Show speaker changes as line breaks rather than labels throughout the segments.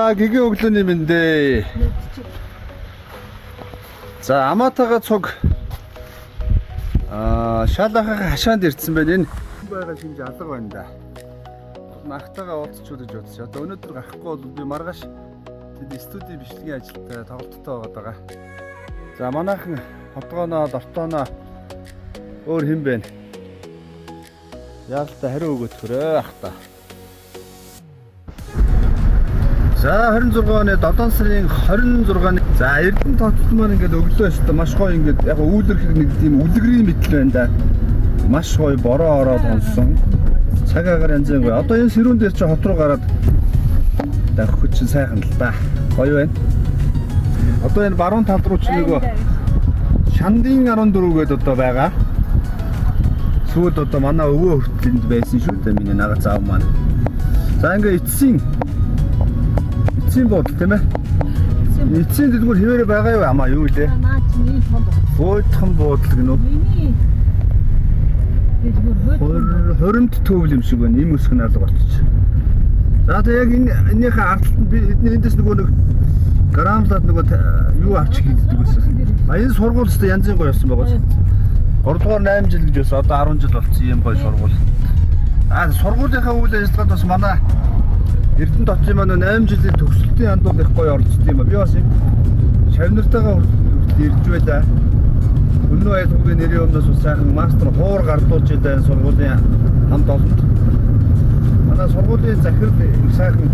За гигэн өглөөний мэнд ээ. За амаатайгаа цуг шаалахын хашаанд ирсэн байна. Энэ байгаа шинж алга байна да. Нахтайгаа уулзчихвал гэж бодсон. Одоо өнөөдөр гарахгүй бол би маргааш тэнд студийн бичлэгийн ажилд тоглолттой байгаад байгаа. За манайхан хотгооноо, дортооноо өөр хэн бэ? Яалта хариу өгөөдхөрөө ах та. За 26 оны 7 сарын 26-ны за Эрдэнэ хотод маань ингээд өглөө өстө маш гоё ингээд яг үүлэрхэг нэг тийм үлгэрийн мэтэл байна да. Маш гоё бороо ороод онсон. Цаг агаар янз бүр. Одоо энэ сэрүүн дээр чи хот руу гараад давхих чинь сайхан л да. Гоё байна. Одоо энэ баруун тал руу чи нөгөө Шандын 14 гээд одоо байгаа. Сүүлд одоо манай өвөө хүртэл энд байсан шүү дээ миний нагац аав маань. За ингээ эцсийн буудал тийм ээ. Эцсийн дэлгүүр хэвээрээ байгаа юу амаа юу лээ?
Наа чи миний том бо.
Буудхан буудал гэнэ үү?
Миний дэлгүүр хөөд.
Хоримт төвл юм шиг байна. Им өсг нь алга болчих. За тэгээ яг энэ энийхээ ард талд нь би эдний эндээс нөгөө нэг грамлаад нөгөө юу авчих хийдэг байсан. А энэ сургууль өстө янзын гоё болсон байгаа. 3 дугаар 8 жил гэж байсан. Одоо 10 жил болчихсон юм гоё сургууль. А сургуулийнхаа үйл ажиллагаанд бас манай Эрдэнэ хотын маань 8 жилийн төгсөлтийн андууд их гоё оролцсон юм а. Би бас энэ шавнартайгаа хүртэл ирж байлаа. Өнөө аял хүүгийн нэрийн өмнөөс бас сайхан мастер хуур гардуулж байгаа сургуулийн хамт олонд. Манай сургуулийн захирал их сайхан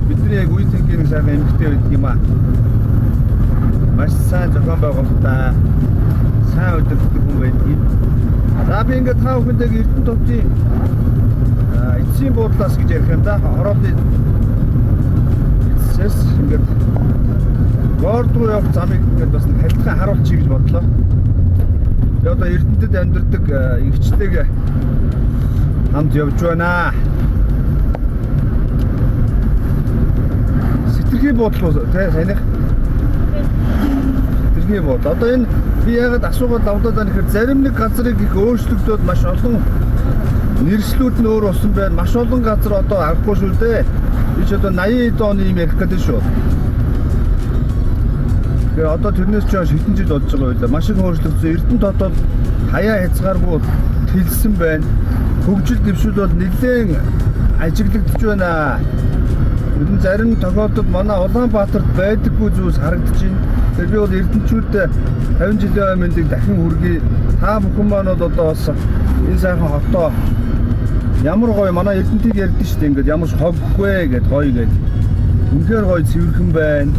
бидний яг үе тэнгийн нэг сайхан эмэгтэй байдаг юм а. Маш сайн зохион байгуулалтаа сайн удирддаг хүн байдаг юм. За би ингээд та бүхэндээ Эрдэнэ хотын эцсийн буудлаас гэж ярих юм да. Хороолын эцсээс ингээд Горд руу явах замыг ингээд бас нэг халтхан харуулчих гэж бодлоо. Би одоо Эрдэнэтэд амьдардаг эгчтэйг хамт явж байна. Сэтэрхий буудлаа тий саяных. Сэтэрхий буудал. Одоо энэ би яагаад асуугаад давдаад байна гэхээр зарим нэг газрыг их өөрчлөгдөөд маш олон нэршлүүд нь өөр болсон байна. Маш олон газар одоо аргагүй шүү дээ. Би ч одоо 80 хэд оны юм ярих гэдэг шүү. Тэгэхээр одоо тэрнээс ч хойш хэдэн жил болж байгаа байлаа. Маш их өөрчлөгдсөн. Эрдэнэ тот бол хаяа хязгааргүй тэлсэн байна. Хөгжил дэвшил бол нэлээд ажиглагдж байна. Ер нь зарим тохиолдолд манай Улаанбаатарт байдаггүй зүйлс харагдаж байна. Тэгэхээр би бол эрдэнэчүүд 50 жилийн өмнөдийг дахин хүргэе. Та бүхэн маань бол одоо бас энэ сайхан хотоо ямар гоё манай Эрдэнэтийг ярьдэн шүү дээ. Ингээд ямар ч хоггүй гэд гоё гэд. Үнэхээр гоё цэвэрхэн байна.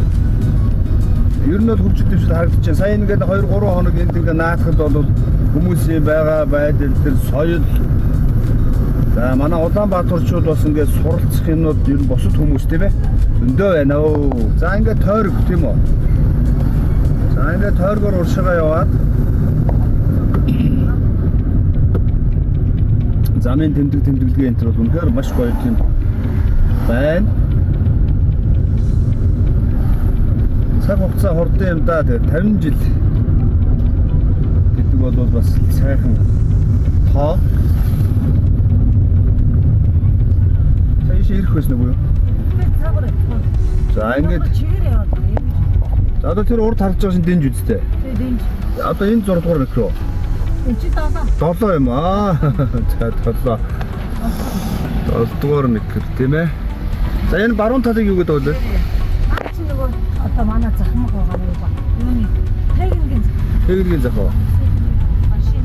Ер нь бол хөгжил дэвшил харагдаж байна. Сая ингээд 2 3 хоног энд ингээд наадахад бол хүмүүсийн байгаа байдал төр соёл. За манай Улаанбаатарчууд бас ингээд суралцах юмнууд ер нь бусад хүмүүс тийм ээ. Зөндөө байна өө. За ингээд тойрог тийм үү? За ингээд тойргоор уршигаа яваад замын тэмдэг тэмдэглэгээ энэ төр бол үнэхээр маш гоё тийм байна. Цаг хугацаа хурдан юм да. Тэгээ 50 жил гэдэг бол бас сайхан тоо. За ийш ирэх байсан уу юу?
Цаагаар явах.
За ингээд
Чигээр яваад байгаа юм.
за одоо тэр урд харж байгаа шин дэнж үсттэй.
Тэгээ дэнж.
Одоо энэ 6 дугаар микро.
Энд чи даалаа.
7 юм аа. За 7. 7 дугаар микро тийм ээ. За энэ баруун талыг юу гэдэг вэ?
Наа чи нөгөө одоо манай захмаг байгаа юм ба. Юуны тайгингийн
Тэгэргийн зах уу?
машин.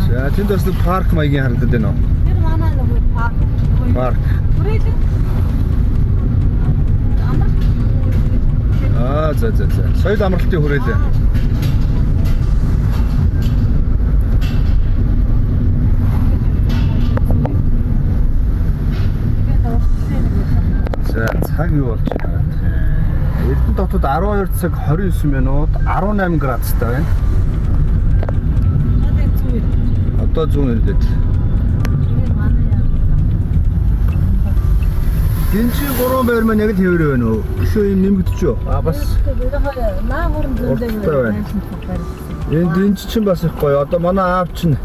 За тэнд бас нэг парк маягийн харагдаад байна уу?
Тэр манай нөгөө парк.
Парк.
Хүрээлэн. Амарч.
Аа за за за. Соёл амралтын хүрээлэн. За цаг юу болж байна вэ? Эрдэнэ хотод 12 цаг 29 минут 18 градустай байна. Одоо зүүн ирдэд. Дэнжийн 3 байр маань яг л хэвээр байна уу? Өшөө юм нэмэгдэж юу? А бас Урттай байна. Энэ дэнж чинь бас их гоё. Одоо манай аав чинь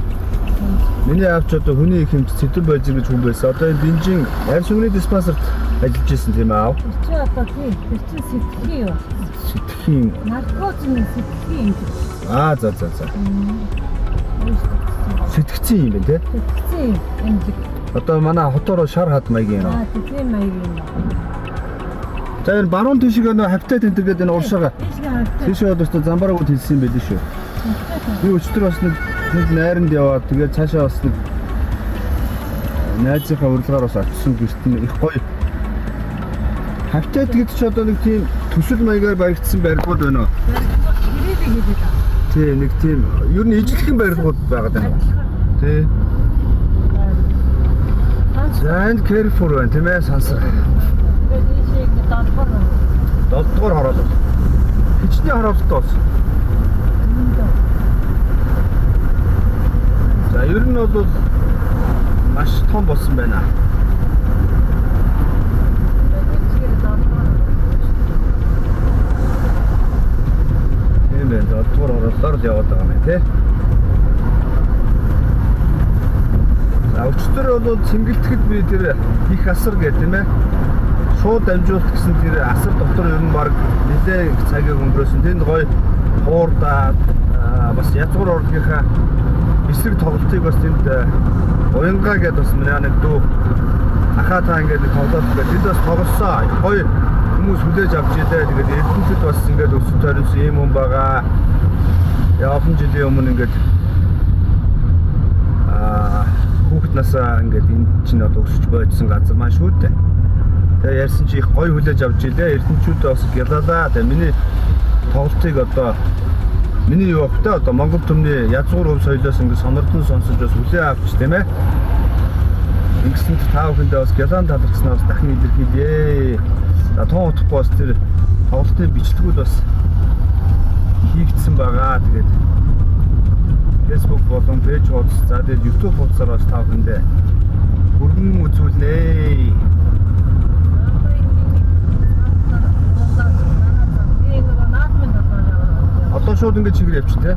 миний аав ч одоо хүний их хэмж Сэдэн байжир гэж хүн байсан. Одоо энэ дэнжийн арьс өнгөний диспансерт Ажиллаж исэн тийм аав.
Тэр чи одоо тий. Тэр чи сэтгэхийн юу?
Сэтгэхийн.
Наркозын сэтгэхийн юм.
Аа за за за. Сэтгцэн юм байна те.
Сэтгцэн эмнэлэг.
Одоо манай хотоор шар хад маягийн юм.
Аа тийм маягийн юм.
За энэ баруун тийшээ нөө хавтаа тентэр гэдэг энэ уршаага.
Тийшээ
Тийшээ бол өстө замбараагүй хэлсэн юм байл шүү. Би өчтөр бас нэг тэнд найранд яваад тэгээд цаашаа бас нэг найзынхаа урилгаар бас очисон гэрт нь их гоё. Хавтайд гэдэг чи одоо нэг тийм төсөл маягаар баригдсан барилгууд байна уу?
Хэрээдэг хийдэг.
Тий, нэг тийм ер нь ижилхэн барилгууд байгаад байна. Тий. За энэ Carrefour байна тийм ээ сансар.
Тэгээд ийшээ ингэ долгоор байна.
7 дугаар хороолол. Хичнээн хороололтой болсон. За ер нь бол маш том болсон байна. Тийм байна. 7 дугаар хорооллоор л яваад байгаа юм тий. За өчтөр бол цэнгэлтэхэд би тэр их асар гэдэг тийм ээ. Шууд дамжуулт гэсэн тэр асар дотор ер нь баг нэлээ их цагийг өнгөрөөсөн. Тэнд гоё хуурдаад бас язгуур урлагийнхаа эсрэг тоглолтыг бас тэнд уянга гэдээ бас манай нэг дүү ахаа та ингээд нэг тоглолт гэдэг. Тэнд бас тоглосон. Гоё хүмүүс хүлээж авч илээ. Тэгээд Эрдэнэтэд бас ингээд өсөж торинсон юм хүн байгаа. Тэгээ олон жилийн өмнө ингээд хүүхэд насаа ингээд энэ чинь одоо өсөж бодсон газар маань шүү дээ. Тэгээ ярьсан чи их гоё хүлээж авч илээ. Эрдэнэчүүд бас гялалаа. Тэгээ миний тоглолтыг одоо миний юу вэ? Одоо Монгол төмний язгуур өв соёлоос ингээд сонордон сонсож бас хүлээ авч тийм ээ. Ингэсэн та бүхэндээ бас гялаан талархснаа бас дахин илэрхийлье. За тун утахгүй бас тэр тоглолтын бичлэгүүд бас хийгдсэн байгаа. Тэгээд Facebook болон пэйж хуудас, за тэгээд YouTube хуудасаар бас та бүхэндээ хүргэн үзүүлнэ. Одоо шууд ингэж чигээр явчих тий.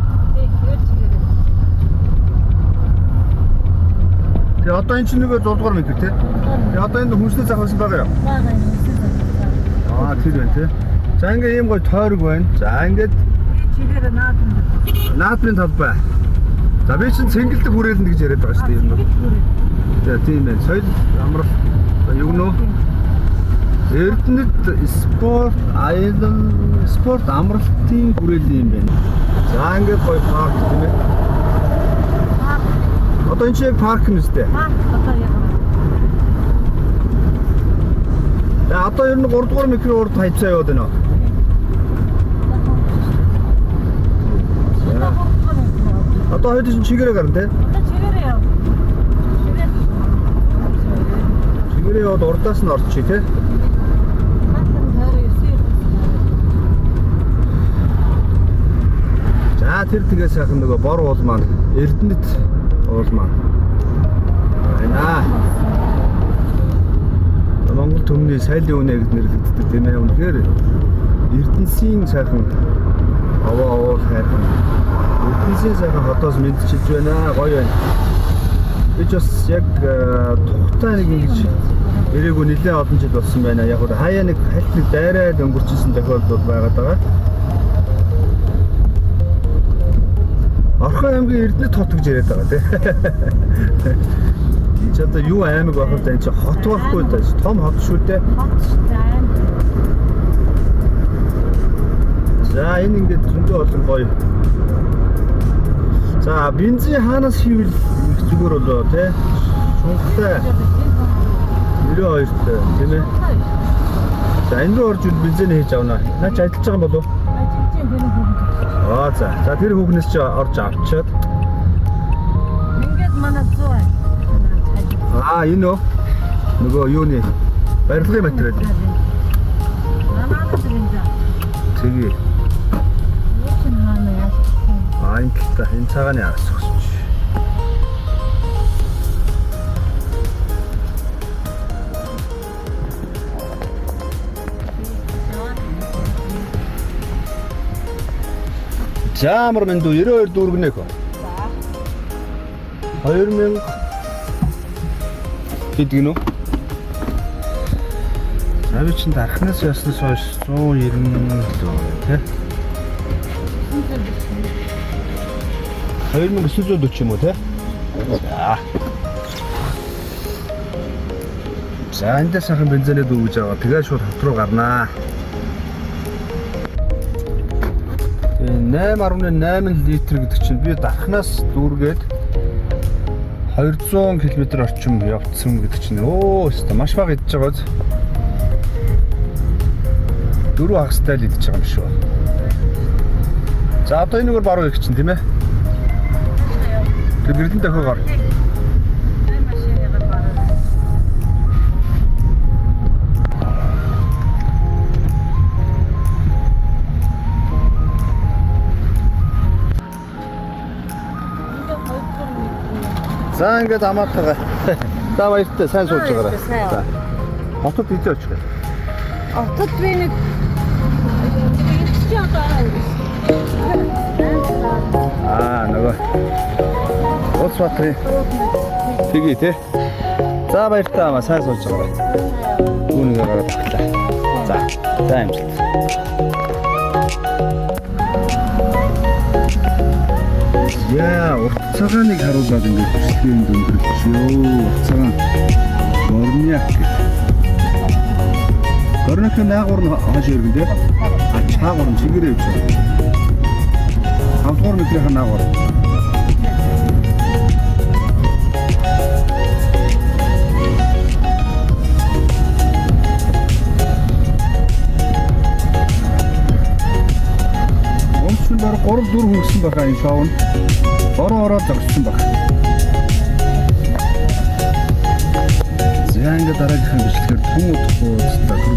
Тэгээ одоо энэ чинь нөгөө 6 дугаар метр тий. Тэгээ одоо энэ хүнсний зах байсан байгаа юу? Аа тэр байна тий. За ингээ ийм гоё тойрог байна. За ингээд наадмын талбай. За би чинь цэнгэлдэг хүрээлэнд гэж яриад байгаа шүү дээ юм бол. За тийм байна. Соёл амралт за юу гэнэ? Эрдэнэт спорт аялал спорт амралтын хүрээлэн юм байна. За ингээд гоё парк тийм ээ. Одоо энэ чинь яг парк юм үстэй. За одоо ер нь 3 дугаар микро урд хавцаа яваад байна. За одоо хоёр чинь чигээрээ гарна тий. Чигээрээ яваад урдаас нь орчих тий. За тэр тэгээ сайхан нөгөө бор уул маань Эрдэнэт уул маань байна. Монгол төмний сайлын үнэ гэж нэрлэгддэг тийм ээ. Үнэхээр Эрдэнэсийн сайхан овоо уул хайрхан. Эрдэнэсийн сайхан хотоос мэдчилж байна. Гоё байна. Би ч бас яг тухтай нэг ингэж ирээгүй нэлээд олон жил болсон байна. Яг хөө хаяа нэг хальт нэг дайраад өнгөрчихсэн тохиолдол байгаад байгаа. Орхон аймгийн Эрдэнэт хот гэж яриад байгаа тий. Чи одоо юу аймаг байх вэ? Энэ чи хот байхгүй даа. Том хот шүү дээ. За энэ ингээд зөндөө олон гоё. За бензин хаанаас хийвэл их зүгээр болоо тий. Чунгатай 92-тэй тийм ээ. За энэ рүү орж бензин хийж авна. Наа чи ажиллаж байгаа юм болов уу? Аа за. За тэр хүүхнээс чи орж авчиад.
Ингээд манай 100.
Аа энэ үү? Нөгөө юуны барилгын материал. Тэгээ. Аа энэ талтай энэ цагааны араас өгсөж. За амар мэнд үү 92 дүүргэнэ хөө. За. 2000 гэдэг нь үү? За би чинь дархнаас яснаас хойш 190 лөө тий. 2940 юм уу тий? За. За эндээ сайхан бензинээ дүүгэж аваа. Тэгээ шууд хот руу гарнаа. Тэгээ 8.8 литр гэдэг чинь би дархнаас дүүргээд 200 км орчим явцсан гэдэг чинь өө өстө маш бага идэж байгаа биз? Дөрөв хагастай л идэж байгаа юм шүү. За одоо энэ нүгээр баруун их чинь тийм ээ? Тэр гэрдэн дохиогоор.
Энэ машиныгаар баруун.
За ингээд амаатайгаа. За баяртай сайн сууж байгаарай.
Сайн.
За. Хотод хэзээ очих вэ?
Хотод би нэг чи одоо
Аа нөгөө Улс Баатарын тэгье те. За баяртай амаа сайн сууж байгаарай. Үүнийгээ гараад багтлаа. За за амжилт. Яа, урт цагааныг харуулад ингээд бичлэгийн өнгөрч ёо. Урт цагаан Горняк гэх. Горнякын наагур нь хойш өргөн дээ. А чаагур нь чигээрээ явж байгаа. 5 дугаар метрийн наагур. Өмсөн баг 3 4 хүн гэсэн баха энэ шоу нь. Ороо ороо зогссон баг. За ингээд дараагийнхаа бичлэгээр тун удахгүй уулзлаа.